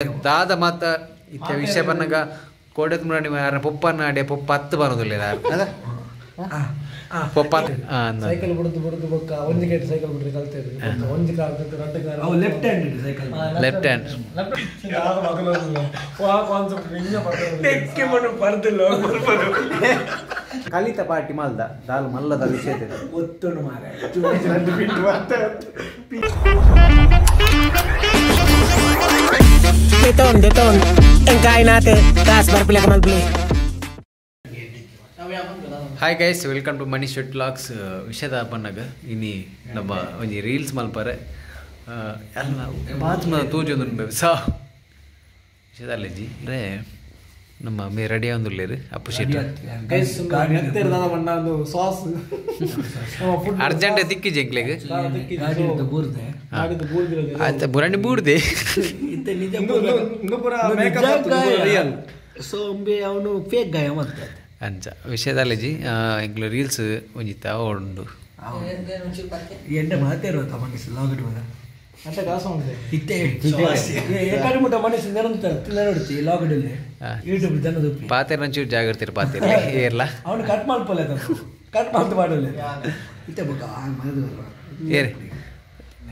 ದಾದ ಮಾತ ಇತ್ತೆ ವಿಷಯ ಪನ್ನಗ ಕೋಡೆತ್ ಮುರಾಣಿ ಯಾರ ಪೊಪ್ಪನ ಅಡೆ ಪೊಪ್ಪ ಹತ್ತು ಬರೋದಿಲ್ಲ ಪೊಪ್ಪ ಸೈಕಲ್ ಬುಡುದು ಬುಡುದು ಬೊಕ್ಕ ಒಂಜಿ ಗೇಟ್ ಸೈಕಲ್ ಬಿಡ್ರಿ ಕಲ್ತೇವೆ ಒಂಜಿ ಕಾರ್ ರಡ್ಡು ಕಾರ್ ಅವು left hand cycle left hand ಕಲಿತ ಪಾರ್ಟಿ ಮಲ್ದ ದಾಲ್ ಮಲ್ಲದ ವಿಷಯ ಒತ್ತುಂಡು ಮಾರೆ Deton, deton. Ang kain natin. Taas, barpila ka malpili. Hi guys, welcome to Manish Shetty vlogs. ವಿಷಯದ ಪನ್ನಗ ಇನಿ ನಮ್ಮ ಒಂಜಿ ರೀಲ್ಸ್ ಮಲ್ಪರೆ ಅಲ್ಲ ಬಾತ್ ತೂಜೊಂದು ಸಾ ವಿಷಯದಲ್ಲೆಜಿ ಅಂದರೆ ನಮ್ಮ ಮೇ ರೆಡಿ ಆವೊಂದುಲ್ಲೆರ್ ಅಪ್ಪು ಶೆಟ್ಟಿ ಸಾಸ್ ಅರ್ಜೆಂಟ್ ತಿಕ್ಕಿಜಿ ಎಂಕ್ಲೆಗ್ ಬೂರ್ದೆ ಆಯ್ತು ಬುರಾಣಿ ಬೂರ್ದೆ ಸೊ ಒಂಬೆ ಅವನು ಫೇಕ್ ಗಾಯ ಮತ್ತೆ ಅಂಚ ವಿಷಯದಲ್ಲೆಜಿ ಎಂಕ್ಲು ರೀಲ್ಸ್ ಒಂಜಿ ತಾವ ಉಂಡು ಎಣ್ಣೆ ಮಾತೇರುವ ಮನಸ್ಸು ಲಾಗಡ್ ಬಂದ ಅಂತ ಕಾಸು ಉಂಟು ಇತ್ತೆ ಏಕಾಡಿ ಮುಟ್ಟ ಮನಸ್ಸು ನೆನಂತ ನೋಡ್ತಿ ಲಾಗಡ್ ಯೂಟ್ಯೂಬ್ ಜನದ ಪಾತೆರ್ ಒಂಚೂರು ಜಾಗ್ರತೆ ಪಾತೆರ್ ಏರ್ಲ ಅವನು ಕಟ್ ಮಾಡ್ಪಲ್ಲ ಕಟ್ ಮಾಡ್ತು ಮಾಡಲ್ಲ ಇತ್ತೆ ಬೊಕ್ಕ ಏರ್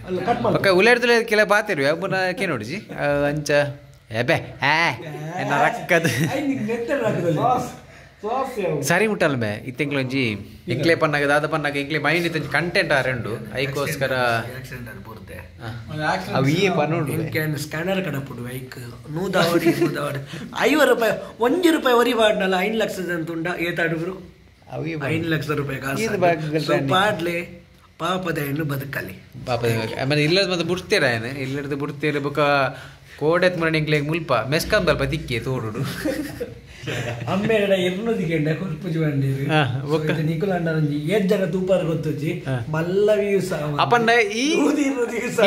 ಅಲ್ಲ ಕಟ್ ಮಾಡ್ ಪಕ್ಕ ಉಲೇಡ್ದುಲೆ ಕೆಲ ಪಾತೆರ್ ಅಬ್ಬನ ಕೇ ನೋಡಿಜಿ ಅಂಚ ಎಬೆ ಆ ಎನ್ನ ರಕ್ಕದ ಸರಿ ಮುಟ್ಟಲ್ಲ ಮೇ ಇತ್ತೆಂಕ್ಲೊಂಜಿ ಎಂಕ್ಲೆ ಪನ್ನಾಗ ದಾದ ಪನ್ನಾಗ ಎಂಕ್ಲೆ ಮೈಂಡ್ ಇತ್ತಂಜಿ ಕಂಟೆಂಟ್ ಆ ರೆಂಡು ಐಕೋಸ್ಕರ ಅವು ಈ ಪನ್ನೋಡು ಸ್ಕ್ಯಾನರ್ ಕಡಪುಡು ಐಕ್ ನೂದಾವಡಿ ನೂದಾವಡಿ 50 ರೂಪಾಯಿ 1 ರೂಪಾಯಿ ವರಿ ಬಾಡ್ನಲ್ಲ 5 ಲಕ್ಷದ ಅಂತ ಉಂಡ ಏತಾಡುಗರು 5 ಲಕ್ಷ ರೂಪಾಯಿ ಕಾಸು ಪಾಡ್ಲೆ ಪಾಪದ ಹೆಣ್ಣು ಬದುಕಲಿ ಪಾಪದ ಆಮೇಲೆ ಇಲ್ಲದ ಮತ್ತೆ ಬುಡ್ತೀರ ಏನು ಇಲ್ಲದ ಬುಡ್ತೀರ ಬೊಕ್ಕ ಕೋಡೆತ್ ಮರಣಿ ಎಂಕ್ಲೆ ಮುಲ್ಪ ಮೆಸ್ಕಂದಲ್ಪ ತಿಕ್ಕಿ ತೋಡುಡು ಅಮ್ಮೇಡ ಎರ್ನೊದಿಗೆಂಡ ಕೊರ್ಪುಜಿ ಬಂಡೀರು ನಿಕುಲಂಡರಂಜಿ ಏತ್ ಜನ ತೂಪಾರ ಗೊತ್ತುಜಿ ಮಲ್ಲ ವ್ಯೂಸ್ ಅಪ್ಪಂಡ ಈ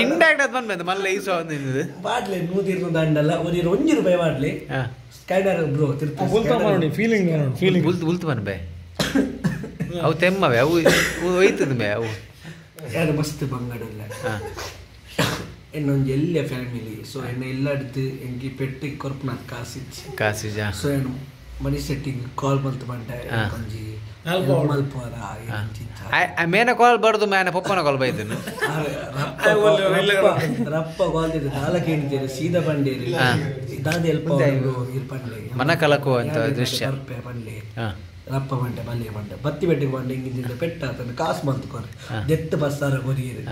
ಇಂಡಾಕ್ಟ್ ಅದ್ ಬಂದ್ಮೇಲೆ ಮಲ್ಲ ಈಸ ಒಂದಿದ್ದು ಬಾಡ್ಲೆ ನೂದಿರ್ನು ದಂಡಲ್ಲ ಒಂದಿರು 1 ರೂಪಾಯಿ ಮಾಡ್ಲಿ ಸ್ಕ್ಯಾನರ್ ಬ್ರೋ ತಿರ್ತು ಫೀಲಿಂಗ್ ಫೀಲಿಂಗ್ ಬುಲ್ತು ಬುಲ್ತು ಬನ್ಬೆ ಅವು ತೆಮ್ಮವೆ ಅವು ಒಯ್ತದ ಮೇ ಅವು ಯಾರು ಮಸ್ತ್ ಬಂಗಡಲ್ಲ ಇನ್ನೊಂದು ಎಲ್ಲ ಫ್ಯಾಮಿಲಿ ಸೊ ಎನ್ನ ಎಲ್ಲಡ್ದು ಎಂಕಿ ಪೆಟ್ಟಿ ಕೊರ್ಪುನಾಥ್ ಕಾಸಿಚ್ಚಿ ಕಾಸಿಜ ಸೊ ಏನು ಮನೀಶ್ ಶೆಟ್ಟಿಗೆ ಕಾಲ್ ಬಂತು ಬಂಟ ಒಂಜಿ ಮಲ್ಪುವರ ಮೇನ ಕಾಲ್ ಬರೋದು ಮೇನ ಪಪ್ಪನ ಕಾಲ್ ಬೈದನು ರಪ್ಪ ಕಾಲ್ ನಾಲ್ಕು ಹಿಡಿತೀರಿ ಸೀದಾ ಬಂಡೇರಿ ದಾದ ಎಲ್ಪ ಪಂಡ್ಲೆ ಮನ ಕಲಕುವ ಅಂತ ದೃಶ್ಯ ಪಂಡ್ಲೆ ರಪ್ಪ ಬಂಡೆ ಬಲ್ಲೆ ಬಂಡೆ ಬತ್ತಿ ಬೆಟ್ಟಿಗೆ ಬಂಡೆ ಹಿಂಗಿಂದ ಪೆಟ್ಟ ಆತನ ಕಾಸು ಬಂತು ಕೊರ್ರೆ ದೆತ್ತು ಬಸ್ಸಾರ ಕೊರಿಯರು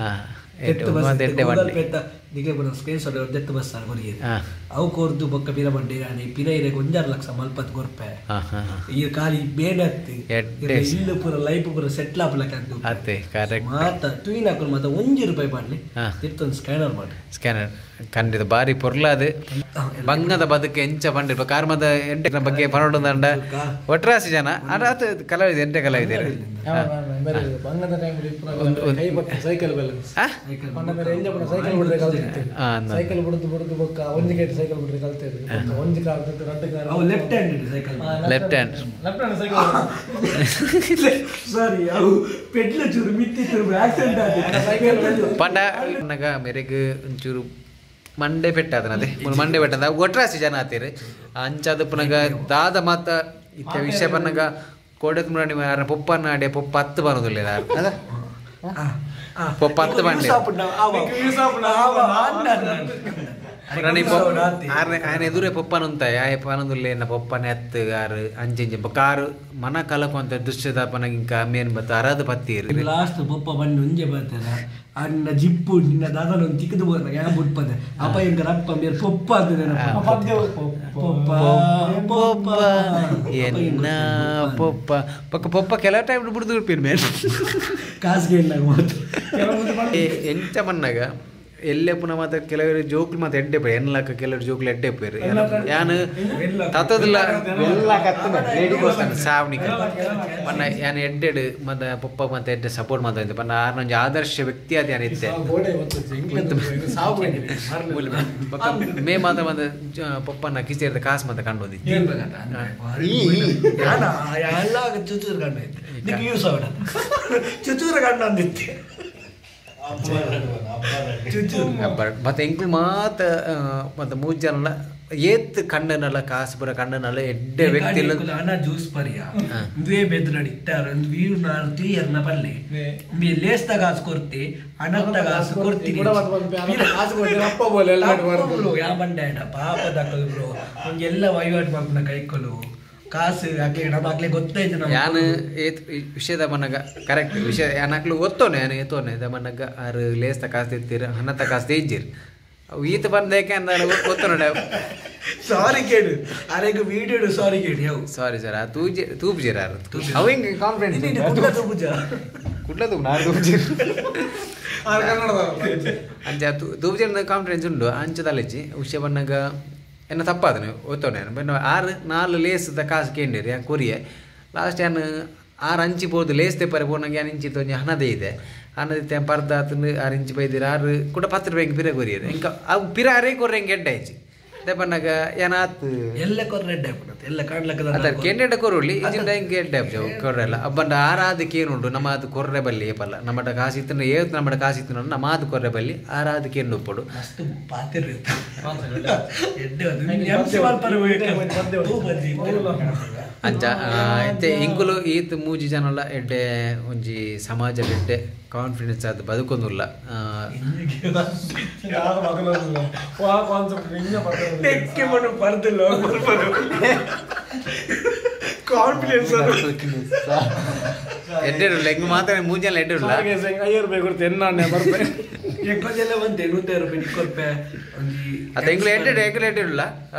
ದೆತ್ತು ಬಸ್ ಗೂಗಲ್ ಪೇತ ನಿಗಲೆ ಬರೋ ಸ್ಕ್ರೀನ್ ಶಾಟ್ ದೆತ್ತು ಬಸ್ಸಾರ ಕೊರಿಯರು ಅವು ಕೊರ್ದು ಬೊಕ್ಕ ಪಿರ ಬಂಡೆ ಇರಾಣಿ ಪಿರ ಇರಕ್ಕೆ 1.5 ಲಕ್ಷ ಮಲ್ಪತ್ ಕೊರ್ಪೆ ಈ ಖಾಲಿ ಬೇಡತ್ತಿ ಇಲ್ಲು ಪೂರ ಲೈಫ್ ಪೂರ ಸೆಟ್ಲ್ ಆಪಲಕ್ಕ ಮಾತ ತುಯಿನ ಹಾಕೊಂಡು ಮಾತ 1 ರೂಪಾಯಿ ಮಾಡಲಿ ತಿರ್ತೊಂದು ಸ್ಕ್ಯಾನರ್ ಮಾಡಿ ಸ್ಕ್ಯಾನರ್ ಖಂಡಿತ ಬಾರಿ ಪೊರ್ಲಾದು ಬಂಗದ ಬದುಕು ಎಂಚ ಪಂಡಿರ್ಪ ಕಾರ್ಮದ ಎಂಟೆ ಬಗ್ಗೆ ಪನ್ನೊಂದು ದಂಡ ಒಟ್ರಾಸಿ ಜನ ಅದಾತ ಕಲಾವಿದ ಎಂಟೆ ಕಲಾವಿದರು ಬಂಗದ ಟೈಮ್ ಸೈಕಲ್ ಬ್ಯಾಲೆನ್ಸ್ ಸೈಕಲ್ ಬುಡುದು ಬುಡುದು ಬೊಕ್ಕ ಒಂಜಿ ಗೇಟ್ ಸೈಕಲ್ ಬಿಡ್ರಿ ಕಲ್ತೇವೆ ಒಂಜಿ ಕಾರ್ ರಡ್ಡು ಕಾರ್ ಅವು left hand cycle left hand left hand cycle sorry ಅವು ಪೆಡ್ಲ ಚೂರು ಮಿತ್ತಿ ಚೂರು ಆಕ್ಸಿಡೆಂಟ್ ಆಗಿದೆ ಸೈಕಲ್ ಪಂಡ ನಗ ಮೇರೆಗ್ ಒಂಚೂರು ಮಂಡೆ ಪೆಟ್ಟಾದನದೆ ಮಂಡೆ ಪೆಟ್ಟದ ಒಟ್ರಾಸಿ ಜನ ಆತೀರಿ ಅಂಚಾದ ಪುನಗ ದಾದ ಮಾತ ಇತ್ತೆ ವಿಷಯ ಪನ್ನಗ ಕೋಡೆತ್ ಮುರಾಣಿ ಯಾರ ಪೊಪ್ಪನ ಅಡೆ ಪೊಪ್ಪ ಹತ್ತು ಬರೋದಿಲ್ಲ ಪೊಪ್ಪ ಹತ್ತು ಬಂಡೆ ಆನೆ ಎದುರೇ ಪೊಪ್ಪನ ಉಂತಾಯ ಆಯ ಪನದುಲ್ಲೆ ಎನ್ನ ಪೊಪ್ಪನ ಎತ್ತು ಆರು ಅಂಚೆಂಚೆ ಕಾರು ಮನ ಕಲಕುವಂತ ದೃಶ್ಯದ ಪನಗ ಇಂಕ ಮೇನ್ ಬತ್ತ ಅರಾದ ಪತ್ತೀರು ಲಾಸ್ಟ್ ಪೊಪ್ಪ ಬಂದು ಒಂಜೆ ಬರ್ತಾರ ಅಣ್ಣ ಜಿಪ್ಪು ನಿನ್ನ ದಾದನ ಒಂದು ತಿಕ್ಕದು ಬೋರ್ನಾಗ ಯಾ ಬುಟ್ಪದೆ ಅಪ್ಪ ಎಂಕ ರಪ್ಪ ಮೇರ್ ಪೊಪ್ಪ ಅಂತ ಪೊಪ್ಪ ಪೊಪ್ಪ ಎನ್ನ ಪೊಪ್ಪ ಪಕ್ಕ ಪೊಪ್ಪ ಕೆಲವು ಟೈಮ್ ಬಿಡ್ದು ಬಿಡ್ಪೀನ್ ಮೇನ್ ಕಾಸಿಗೆ ಇಲ್ಲ ಮಾತು ಎಂಚ ಮನ್ನಾಗ ಎಲ್ಲೇ ಪುನಃ ಮಾತ್ರ ಕೆಲವರು ಜೋಕ್ಲು ಮಾತ್ರ ಎಡ್ಡೆ ಪೇರು ಎನ್ಲಕ್ಕ ಕೆಲವರು ಜೋಕ್ಲು ಎಡ್ಡೆ ಪೇರು ಯಾನು ತತ್ತದಿಲ್ಲ ಎಲ್ಲ ಕತ್ತ ಸಾವಣಿಕ ಪನ್ನ ಯಾನು ಎಡ್ಡೆಡು ಮತ್ತೆ ಪೊಪ್ಪ ಮತ್ತೆ ಎಡ್ಡೆ ಸಪೋರ್ಟ್ ಮಾತಾ ಪನ್ನ ಆರ್ನೊಂಜಿ ಆದರ್ಶ ವ್ಯಕ್ತಿ ಅದು ಯಾನು ಇತ್ತೆ ಮೇ ಮಾತ್ರ ಬಂದ ಪೊಪ್ಪನ ಕಿಸಿರ್ದ ಕಾಸು ಮಾತ್ರ ಕಂಡು ಬಂದಿತ್ತು ಚುಚೂರು ಕಂಡು ಚುಚೂರು ಕಂಡು ಅಂದಿತ್ತೆ ಮತ್ತೆ ಎಂಕುಲು ಮಾತ ಮತ್ತೆ ಮೂರು ಜನಲ ಏತ್ ಕಣ್ಣನಲ್ಲ ಕಾಸು ಪೂರ ಕಣ್ಣನಲ್ಲ ಎಡ್ಡೆ ವ್ಯಕ್ತಿ ಅನ ಜ್ಯೂಸ್ ಪರಿಯ ಇಂದುವೇ ಬೆದ್ರಡಿ ಇಟ್ಟಾರ ವೀರು ನಾರು ತೀಯರ್ನ ಪಲ್ಲೆ ಲೇಸ್ತ ಕಾಸು ಕೊರ್ತಿ ಅನತ್ತ ಕಾಸು ಕೊರ್ತೀನಿ ಯಾ ಬಂಡೆ ಪಾಪ ದಕ್ಕಲು ಬ್ರೋ ಒಂಜೆಲ್ಲ ವಹಿವಾಟು ಮಾಡ್ಕೊಂಡ ಕೈಕೊಲು ಕಾಸು ಅಕ್ಲೆ ನಮ್ಮ ಅಕ್ಲೆ ಗೊತ್ತಾಯ್ತು ನಮ್ಮ ಯಾನು ಏತ್ ವಿಷಯದ ಮನಗ ಕರೆಕ್ಟ್ ವಿಷಯ ಯಾನ್ ಅಕ್ಲು ಒತ್ತೋನೆ ಯಾನು ಏತೋನೆ the ಮನಗ ಆರು ಲೇಸ್ತ ಕಾಸು ತೆತ್ತೀರ ಹಣತ ಕಾಸು ತೇಜ್ಜಿರ್ ಅವು ಈತ ಬಂದೇಕೆ ಅಂದ ಗೊತ್ತೋಣ ಸಾರಿ ಕೇಳು ಅರೆಗ್ ವಿಡಿಯೋ ಸಾರಿ ಕೇಳು ಯಾವ ಸಾರಿ ಸರ್ ಆ ತೂಜೆ ತೂಬ್ಜಿರ ಅವು ಹಿಂಗೆ ಕಾನ್ಫಿಡೆನ್ಸ್ ಕುಡ್ಲ ತೂಬುಜ ಕುಡ್ಲ ತೂಬು ನಾರು ತೂಬ್ಜಿರ್ ಅಂಚ ತೂಬ್ಜಿರ ಕಾನ್ಫಿಡೆನ್ಸ್ ಉಂಡು ಅಂಚದಲ್ಲಜ್ಜಿ ವಿಷಯ ಬನ್ನಗ ಎನ್ನ ತಪ್ಪಾದನೆ ಒತ್ತೋನೆ ಬೆನ್ನ ಆರು ನಾಲ್ ಲೇಸ್ದ ಕಾಸು ಕೇಂಡಿರಿ ಯಾನ್ ಕೊರಿಯೆ ಲಾಸ್ಟ್ ಯಾನ್ ಆರು ಅಂಚಿ ಪೋದು ಲೇಸ್ ತೆಪ್ಪರೆ ಪೋನಂಗೆ ಯಾನ್ ಇಂಚಿ ತೊಂಜಿ ಹಣದೇ ಇದೆ ಹಣದಿತ್ತೆ ಪರ್ದ ಆತಂದು ಆರು ಇಂಚಿ ಬೈದಿರ ಆರು ಕೂಡ 10 ರೂಪಾಯಿ ಪಿರ ಕೊರಿಯರು ಇಂಕ ಅವು ಪಿರ ಅರೇ ಕೊರ್ರೆ ಹಿಂಗೆ ಎಡ್ಡೆ ಆಯ್ಚಿ ದೆಪ್ಪನಾಗ ಏನಾತು ಎಲ್ಲ ಕೊರ್ರೆ ಎಡ್ಡೆ ಆಪುನತೆ ಎಲ್ಲ ಕಾಣ್ಲಕ್ಕದ ಅದ ಕೆಂಡೆಡ ಕೊರುಳ್ಳಿ ಇಜಿಂದ ಹಿಂಗೆ ಎಡ್ಡೆ ಆಪುಜ ಕೊರ್ರೆಲ್ಲ ಅಬ್ಬಂಡ ಆರಾದಕ್ಕೆ ಏನುಂಡು ನಮ್ಮ ಅದು ಕೊರ್ರೆ ಬಲ್ಲಿ ಏಪಲ್ಲ ನಮ್ಮಡ ಕಾಸು ಇತ್ತು ಏತ್ ನಮ್ಮಡ ಕಾಸು ಇತ್ತು ನಮ್ಮ ಅದು ಕೊರ್ರೆ ಬಲ್ಲಿ ಆರಾದಕ್ಕೆ ಏನು ಉಪ್ಪಡು ಮಸ್ತ್ ಪಾತಿರ್ ಎಡ್ಡೆ ಅಂಚ ಇತ್ತೆ ಇಂಕುಲು ಈತ್ ಮೂಜಿ ಜನಲ ಎಡ್ಡೆ ಒಂಜಿ ಸಮಾಜ ಎಡ್ಡೆ ಕಾನ್ಫಿಡೆನ್ಸ್ ಆದ್ ಬದುಕೊಂದುಲ್ಲ ಕಾನ್ಫಿಡೆನ್ಸ್ ಎಡ್ಡೆ ಇರಲ್ಲ ಹೆಂಗ್ ಮಾತ್ರ ಮೂಜಿ ಜನ ಎಡ್ಡೆ ಇರಲ್ಲ ಅತ್ತ ಎಂಗ್ಲು ಎಡ್ಡೆ ಎಂಗ್ಲು ಎಡ್ಡೆ ಇರಲ್ಲ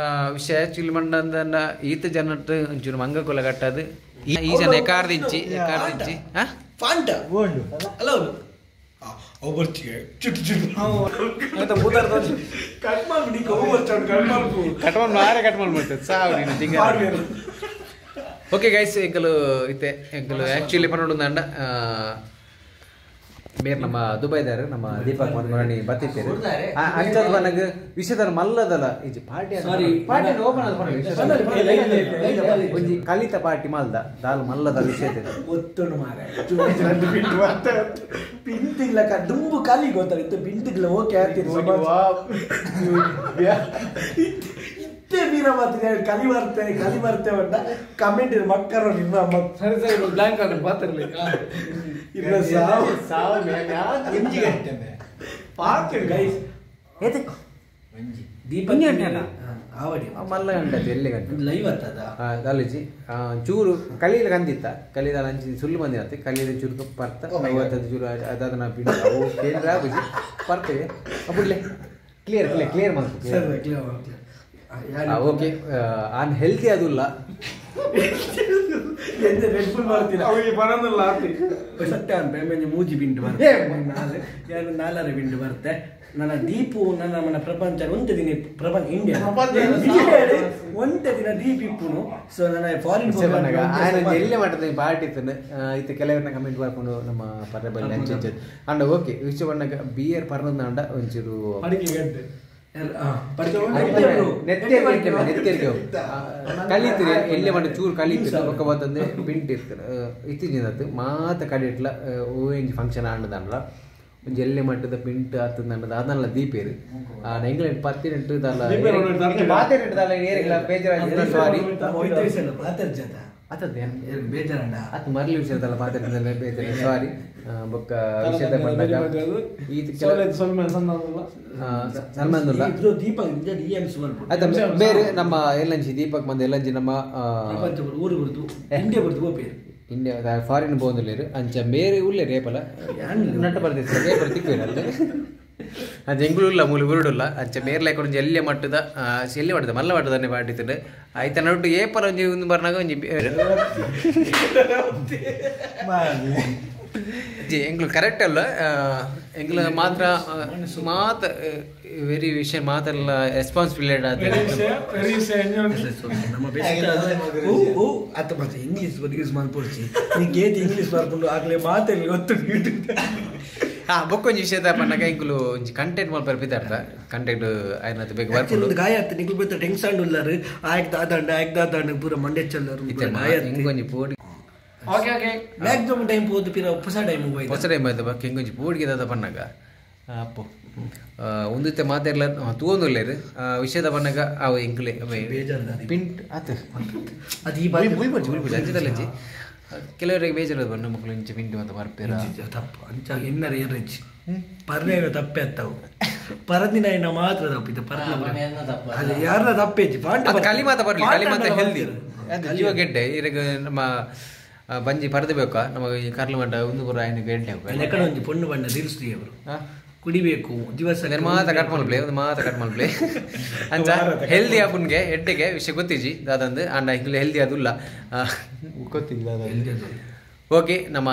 ವಿಷಯ ಆಕ್ಚುಲಿ ಮಂಡಂದನ್ನ ಈತ ಜನಟ್ ಒಂಚೂರು ಮಂಗ ಕೊಲ ಕಟ್ಟದು ಈ ಜನ ಎಕಾರ್ದಿಂಚಿ ಎಕಾರ್ದಿಂಚಿ ಫಾಂಟ ಅಲ್ಲ ಚುಟ್ಟು ಚುಟ್ಟು ಕಟ್ ಮಾಡ್ಬಿಡಿ ಕಟ್ ಮಾಡಿ ಮಾರೆ ಕಟ್ ಮಾಡ್ಬಿಡ್ತದೆ ಸಾವು ನೀನು ತಿಂಗ. ಓಕೆ ಗೈಸ್ ಎಂಕಲು ಇತ್ತೆ ಎಂಕಲು ಆ್ಯಕ್ಚುಲಿ ಪನ್ನೊಂದು ಮೇರ್ ನಮ್ಮ ದುಬೈದಾರು ನಮ್ಮ ದೀಪಕ್ ಮನ್ಮರಣಿ ಬತ್ತಿತ್ತೇರು ಅಂಚದ ಬನಗ ವಿಷಯದ ಮಲ್ಲದಲ್ಲ ಇಜ್ಜಿ ಪಾರ್ಟಿ ಪಾರ್ಟಿ ಓಪನ್ ಆದ ಒಂಜಿ ಕಲಿತ ಪಾರ್ಟಿ ಮಲ್ದ ದಾಲ್ ಮಲ್ಲದ ವಿಷಯ ಒತ್ತುಂಡು ಮಾರೆ ಪಿಂತಿಗ್ಲ ದುಂಬು ಕಲಿ ಗೊತ್ತಾಗಿತ್ತು ಪಿಂತಿಗ್ಲ ಓಕೆ ಆಗ್ತಿತ್ತು ಇತ್ತೆ ವೀರ ಮಾತಿದೆ ಕಲಿ ಬರ್ತೆ ಕಲಿ ಬರ್ತೆ ಅಂತ ಕಮೆಂಟ್ ಮಕ್ಕರು ನಿಮ್ಮ ಸರಿ ಸರಿ ಬ್ಲ್ಯಾಂಕ್ ಆದ್ರೆ ಪಾತಿರ್ಲಿ ಇಲ್ಲ ಸಾವು ಸಾವು ಪಾತಿರ್ ಗೈಸ್ ದೀಪಕ್ ಆವಡಿ ಮಲ್ಲ ಗಂಟೆ ಎಲ್ಲಿ ಗಂಟೆ ಲೈವ್ ಆಗ್ತದ ಕಾಲೇಜಿ ಚೂರು ಕಲೀಲ ಕಂದಿತ್ತ ಕಲೀದ ಅಂಚಿ ಸುಳ್ಳು ಮಂದಿ ಆತ ಕಲೀಲ ಚೂರು ಪರ್ತ ಐವತ್ತದ್ದು ಚೂರು ಅದಾದ ನಾ ಪಿಂಡ ಅವು ಕೇಂದ್ರ ಆಗುಜಿ ಪರ್ತೇವೆ ಅಬ್ಬುಡ್ಲೆ ಕ್ಲಿಯರ್ ಕ್ಲಿಯರ್ ಕ್ಲಿಯರ್ ಮಾಡ್ತು ಸರಿ ಕ್ಲಿಯರ್ ಓಕೆ ಆನ್ ಹೆಲ್ತಿ ಅದುಲ್ಲ ಎಂತ ರೆಡ್ ಫುಲ್ ಮಾಡ್ತೀನಿ ಅವರಿಗೆ ಬರೋದಿಲ್ಲ ಆತಿ ಸತ್ಯ ಅಂತ ಆಮೇಲೆ ಮೂಜಿ ಬಿಂಡು ಬರುತ್ತೆ ನಾನು ನಾಲ್ಕರ ಬಿಂಡು ಬರುತ್ತೆ. ನನ್ನ ದೀಪು ನನ್ನ మన ಪ್ರಪಂಚ ಒಂದೇ ದಿನ ಪ್ರಪಂಚ ಇಂಡಿಯಾ ಒಂದೇ ದಿನ ದೀಪ ಇಪ್ಪುನು. ಸೊ ನನ್ನ ಫಾರಿನ್ ಎಲ್ಲೇ ಮಾಡ್ತದೆ ಪಾರ್ಟಿ ಇತ್ತು ಇತ್ತು ಕೆಲವರನ್ನ ಕಮೆಂಟ್ ಮಾಡ್ಕೊಂಡು ನಮ್ಮ ಪರ್ರೆ ಬಲ್ಲಿ ಅಂಚೆ ಅಂಡ ಓಕೆ ವಿಷಯ ಬಣ್ಣಗ ಬಿಯರ್ ಪರ್ನಂದ ಒಂಚೂರು ಕಲಿತೀರಿ ಎಲ್ಲೇ ಮಾಡಿ ಚೂರು ಕಲಿತೀರಿ ಬೊಕ್ಕ ಬತ್ತಂದ್ರೆ ಪಿಂಟ್ ಇರ್ತಾರೆ ಇತ್ತೀಚಿನ ಮಾತ ಕಡಿಟ್ಲ ಓ ಫಂಕ್ಷನ್ ಆಂಡದಲ್ಲ ಒಂಜಿ ಎಲ್ಲೆ ಮಟ್ಟದ ಪಿಂಟ್ ಆತಂದ ಅದನ್ನೆಲ್ಲ ದೀಪೇರು ಎಂಗ್ಲೆಂಡ್ ಪತ್ತಿನೆಂಟು ದಲ್ಲ ಪಾತೆರೆಂಟು ಏರಿಲ್ಲ ಬೇಜಾರ ಸಾರಿ ಆತದ ಬೇಜಾರಂಡ ಆತ ಮರಳಿ ವಿಷಯದಲ್ಲ ಪಾತೆರೆಂಟಲ್ಲ ಬೇಜಾರ ಸಾರಿ ಬೊಕ್ಕ ವಿಷಯದ ಬಂದಾಗ ಸನ್ಮಾನಲ್ಲ ಆಯ್ತಾ ಬೇರೆ ನಮ್ಮ ಎಲ್ಲಂಜಿ ದೀಪಕ್ ಬಂದ ಎಲ್ಲಂಜಿ ನಮ್ಮ ಊರು ಬರುದು ಇಂಡಿಯಾ ಬರುದು ಗೋಪೇರು ಇಂಡಿಯಾ ಫಾರಿನ್ ಪೋಂದುಲ್ಲೇರು ಅಂಚ ಬೇರೆ ಉಲ್ಲೇರು ಏಪಲ ನಟ್ಟ ಬರ್ತಿತ್ತು ಏಪಲ ತಿಕ್ಕುವೇರು ಅಲ್ಲ ಅಂಚ ಎಂಗುಳುಲ್ಲ ಮೂಲು ಉರುಡುಲ್ಲ ಅಂಚ ಮೇರ್ಲೆ ಒಂಜಿ ಎಲ್ಲೆ ಮಟ್ಟದ ಎಲ್ಲೆ ಮಟ್ಟದ ಮಲ್ಲ ಮಟ್ಟದನ್ನೇ ಪಾಟಿತ್ತುಂಡು ಆಯ್ತ ನಡುಟು ಏಪಲ ಒಂಜಿ ಒಂದು ಬರ್ನಾಗ ಒಂಜಿ ಜಿ ಎಂಗ್ಲು ಕರೆಕ್ಟ್ ಅಲ್ಲ ಎಂಗ್ಲು ಮಾತ್ರ ಮಾತ ವೆರಿ ವಿಷಯ ಮಾತೆಲ್ಲ ರೆಸ್ಪಾನ್ಸಿಬಿಲಿಟಿ ಆದ ನಮ್ಮ ಅತ್ತ ಮತ್ತೆ ಇಂಗ್ಲೀಷ್ ಯೂಸ್ ಮಾಡ್ಪೊಡ್ಚಿ ನಿಂಗೆ ಏತ್ ಇಂಗ್ಲೀಷ್ ಬರ್ಕೊಂಡು ಆಗಲೇ ಮಾತೆಲ್ಲ ಗೊತ್ತು. ಹಾಂ ಬೊಕ್ಕೊಂಜಿ ವಿಷಯದ ಪನ್ನಗ ಎಂಕುಲು ಒಂಜಿ ಕಂಟೆಂಟ್ ಮಲ್ಪರೆ ಪಿದಾರ್ತ ಕಂಟೆಂಟ್ ಆಯ್ನತ್ ಬೇಗ ಬರ್ಕೊಂಡು ಗಾಯ ಆತ ನಿಂಕುಲು ಬೇತ ಟೆನ್ಷನ್ ಉಲ್ಲಾರು ಆಯ್ಕ್ ದಾದಂಡ ಆಯ್ಕ್ ದಾದಂಡ ಪೂರ ಮಂಡೆ ಚಲ್ಲರು ಇಂಗೊಂಜಿ ಪೋಡಿ ಓಕೆ ಓಕೆ ಮ್ಯಾಕ್ಸಿಮಮ್ ಟೈಮ್ ಪೋದು ಪಿರ ಹೊಸ ಟೈಮ್ ಹೋಯ್ತು ಹೊಸ ಟೈಮ್ ಆಯ್ತು ಬಾ ಕೆಂಗೊಂಜಿ ಪೋಡಿಗೆ ದಾದ ಪನ್ನಗ ಅಪ್ಪು ಒಂದಿತ್ತೆ ಮಾತೆರ್ಲ ತೂವೊಂದುಲ್ಲೇರು ವಿಷಯದ ಪನ್ನಗ ಅವು ಎಂಕುಲೆ ಪಿಂಟ್ ಆತು ಅದು ಈ ಬುಲ್ಪುಜಿ ಅಂಚದಲ್ಲಜ್ಜಿ ಕೆಲವರಿಗೆ ಬೇಜಾರು ಬಣ್ಣ ಮಕ್ಕಳು ಇಂಚ ಪಿಂಟು ಅಂತ ಬರ್ಪೇರ ತಪ್ಪು ಅಂಚ ಎನ್ನರ ಏನ್ರೆಜ್ಜಿ ಪರ್ನೇನ ತಪ್ಪೆ ಅತ್ತವು ಪರದಿನ ಎಣ್ಣ ಮಾತ್ರ ತಪ್ಪಿತ್ತು ಪರದಿನ ಅದು ಯಾರನ್ನ ತಪ್ಪೆಜ್ಜಿ ಅದು ಕಲಿ ಮಾತ ಬರಲಿ ಕಲಿ ಮಾತ ಹೆಲ್ದಿ ಅದು ಜೀವ ಗೆಡ್ಡೆ ಇರಗ ನಮ್ಮ ಬಂಜಿ ಪರದು ಬೇಕಾ ನಮಗೆ ಈ ಕರ್ಲು ಮಂಡ ಒಂದು ಪೂರ ಆಯ್ನ ಗೆಡ್ಡೆ ಲೆಕ್ಕಡ ಒಂಜಿ ಪೊಣ್ಣು ಬಣ್ಣ ರೀಲ್ಸ್ ಅವರು ಕುಡಿಬೇಕು ದಿವಸ ಮಾತ ಕಟ್ ಮಲ್ಪ್ಲೆ ಒಂದು ಮಾತ ಕಟ್ ಮಲ್ಪ್ಲೆ ಅಂಚ ಹೆಲ್ದಿ ಆಪುನ್ಗೆ ಎಡ್ಡೆಗೆ ವಿಷಯ ಗೊತ್ತಿಜಿ ದಾದಂದು ಅಂಡ ಹಿಂಗ್ಲೆ ಹೆಲ್ದಿ ಅದುಲ್ಲ ಗೊತ್ತಿಲ್ಲ ಓಕೆ ನಮ್ಮ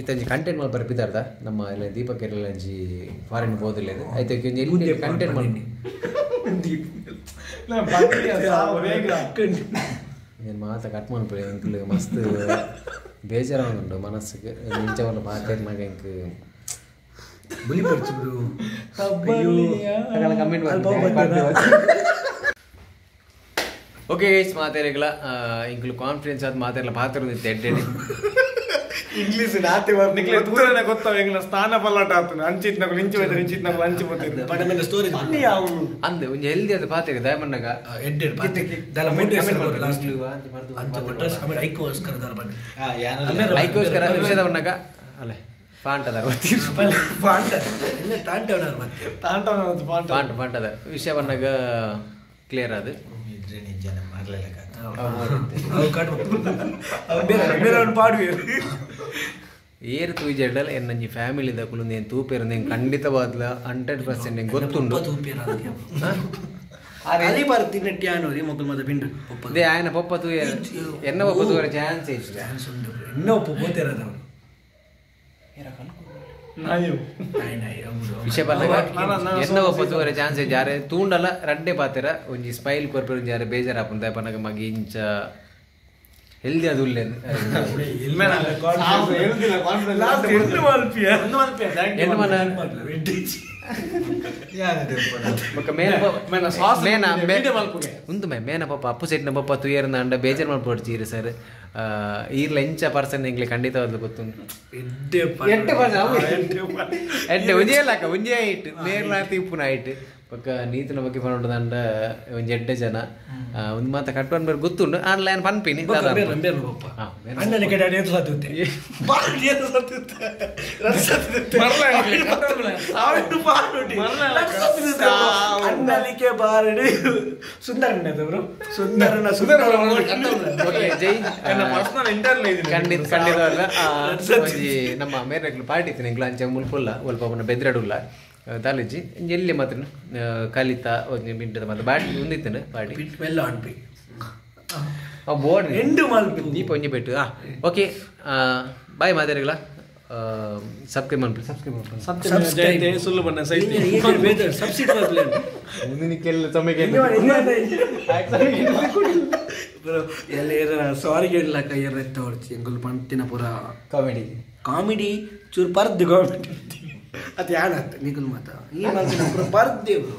ಇತ್ತಂಜಿ ಕಂಟೆಂಟ್ ಮಾಡಿ ಬರ್ಪಿದಾರ್ದ ನಮ್ಮ ಎಲ್ಲ ದೀಪಕ್ ಎರಲಂಜಿ ಫಾರಿನ್ ಹೋದಿಲ್ಲ ಇದು ಆಯ್ತು ಎಲ್ಲಿ ಕಂಟೆಂಟ್ ಮಾಡಿ నేను ಮಾತ ಕಟ್ ಮಾಡ್ಬಿಡಿ ಎಂಕ್ಲು ಮಸ್ತ್ ಬೇಜಾರಾಗುಂಡು ಮನಸ್ಸಿಗೆ ಇಂಚವಲ್ಲ ಮಾತಾಡಿನಾಗ ಎಂಕ್ ಬುಲಿ ಪಡಿಚು ಬ್ರೋ ಕಮೆಂಟ್ ಓಕೆ ಗೈಸ್ ಮಾತಾಡಿಗಳ ಇಂಕ್ಲು ಕಾನ್ಫಿಡೆನ್ಸ್ ಆದ ಮಾತಾಡಲ ಪಾತ್ರ ಎಡ್ಡೆ ಇಂಗ್ಲೀಷ್ ನಾತೆ ನಿಕ್ಲೆ ದೂರನೇ ಗೊತ್ತಾವ ಎಂಗ್ಲ ಸ್ಥಾನ ಪಲ್ಲಾಟ ಆತನ ಅಂಚಿತ್ ನಗಲು ಇಂಚು ಹೋಯ್ತಾರೆ ಇಂಚಿತ್ ನಗಲು ಅಂಚು పోతారు ಪಡ ಮೇಲೆ ಸ್ಟೋರೇಜ್ ಅಂದ್ ಒಂಜಿ ಹೆಲ್ದಿ ಆದ ಪಾತ್ರ ದಯಮಣ್ಣಗ ಎಡ್ಡೆ ಪಾತ್ರ ದಲ ಮೋಟಿವೇಶನ್ ಲಾಸ್ಟ್ ಅಂಚ ಒಟ್ಟ ಆಮೇಲೆ ಐಕೋಸ್ಕರ ದಲ ಬನ್ನಿ ಐಕೋಸ್ಕರ ವಿಷಯದ ಬಣ್ಣಗ ಅಲ್ಲೇ ಪಾಂಟದ ಪಾಂಟ ಎಲ್ಲ ತಾಂಟವನಾರ್ ಮತ್ತೆ ತಾಂಟವನಾರ್ ಪಾಂಟ ಪಾಂಟ ಪಾಂಟದ ವಿಷಯ ಬಣ್ಣಗ ಕ್ಲಿಯರ್ ಅದು ಏರು ತೂಜೆಡಲ್ ಎನ್ನಂಜಿ ಫ್ಯಾಮಿಲಿ ದಕುಲು నేను ತೂಪೇರು నేను ಖಂಡಿತವಾದ್ಲ 100% నేను ಗೊತ್ತುಂಡು ಅಲ್ಲಿ ಬರ್ತೀನಿ ಅನ್ನೋರಿ ಮಕ್ಕಳು ಮತ್ತೆ ಪಿಂಡು ಅದೇ ఆయన ಪಪ್ಪ ತೂಯ ಎನ್ನ ಪಪ್ಪ ತೂರ ಚಾನ್ಸ್ ಇತ್ತು ಚಾನ್ಸ್ ಉಂಟು ಇನ್ನೂ ಒಪ್ಪ ಹೋತಿರೋದವರು ವಿಷಯ ಬಂದಾಗ ಎನ್ನ ಒಪ್ಪ ತೂರ ಚಾನ್ಸ್ ಜಾರೆ ತೂಂಡಲ್ಲ ರಡ್ಡೆ ಪಾತಿರ ಒಂಜಿ ಸ್ಮೈಲ್ ಕೊರ್ಪೇರು ಜಾರೆ ಬೇಜಾರಾಪುಂದ ಪನಗ ಮಗಿ ಇಂಚ ಹೆಲ್ದಿ ಅದು ಉಂದು ಮೇನ ಪಾಪ ಅಪ್ಪು ಸೈಟ್ನ ಪಪ್ಪ ತುಯರ್ನ ಅಂಡ ಬೇಜಾರ್ ಮಾಡ್ಪೊಡ್ಚೀರು ಸರ್ ಈರ್ಲ ಎಂಚ ಪರ್ಸನ್ ಎಂಗ್ಲೆ ಖಂಡಿತವಾದ್ಲು ಗೊತ್ತುಂಟು ಎಡ್ಡೆ ಎಡ್ಡೆ ಒಂಜೇ ಲಾಕ ಒಂಜೇ ಆಯ್ತು ನೇರ್ಲ ತಿಪ್ಪುನ ಆಯ್ತು ಪಕ್ಕ ನೀತಿನ ಬಗ್ಗೆ ಪನೊಂಡು ಒಂಜಿ ಎಡ್ಡೆ ಜನ ಒಂದು ಮಾತ ಕಟ್ಟುವನ್ ಬೇರೆ ಗೊತ್ತುಂಡು ಆನ್ಲೈನ್ ಪನ್ಪಿನಿ ಖಂಡಿತ ಖಂಡಿತವಲ್ಲ ಒಂಜಿ ನಮ್ಮ ಮೇರೆ ಪಾರ್ಟಿ ಇತ್ತು ಎಂಕ್ಲ ಅಂಚೆ ಮುಲ್ಪುಲ್ಲ ಒಲ್ಪ ಬೆದ್ರಡುಲ್ಲ ದಾಲಿಜಿ ಎಲ್ಲಿ ಮಾತ್ರ ಕಲಿತ ಒಂಜಿ ಮಿಂಟದ ಮಾತ್ರ ಬಾಟಿ ಉಂದಿತ್ತನು ಪಾರ್ಟಿ ಮೆಲ್ಲ ಅನ್ಪಿ ಬೋರ್ಡ್ ಎಂಡು ಮಲ್ಪು ದೀಪ ಒಂಜಿ ಬೆಟ್ಟು ಓಕೆ ಬಾಯ್ ಮಾತಾಡಿಗಳ ಸಬ್ಸ್ಕ್ರೈಬ್ ಮಾಡ್ಬಿಡಿ ಸಬ್ಸ್ಕ್ರೈಬ್ ಸುಳ್ಳು ಬಣ್ಣ ಸಬ್ಸಿಡಿ ಮುಂದಿನ ಸಮಯಕ್ಕೆ ಎಲ್ಲ ಏರ ಸಾರಿ ಕೇಳಲಕ್ಕ ಏರ ಎತ್ತ ಹೊಡ್ಚಿ ಎಂಗುಲ್ ಪಂತಿನ ಪೂರ ಕಾಮಿಡಿ ಕಾಮಿಡಿ ಚೂರು ಪರ್ದು ಕಾಮಿಡಿ ಅದು ಯಾಣತ್ ನಿಗುಲ್ ಮಾತ ಈ ಮಾತಿನ ಪೂರ ಪರ್ದೆ ಬ್ರೋ.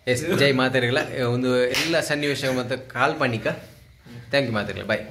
ಎಸ್ ಜೈ ಮಾತಾಡಿಗಳ ಒಂದು ಎಲ್ಲ ಸನ್ನಿವೇಶ ಮತ್ತು ಕಾಲ್ಪನಿಕ. Thank you ಮಾತಾಡಿಗಳ, ಬಾಯ್.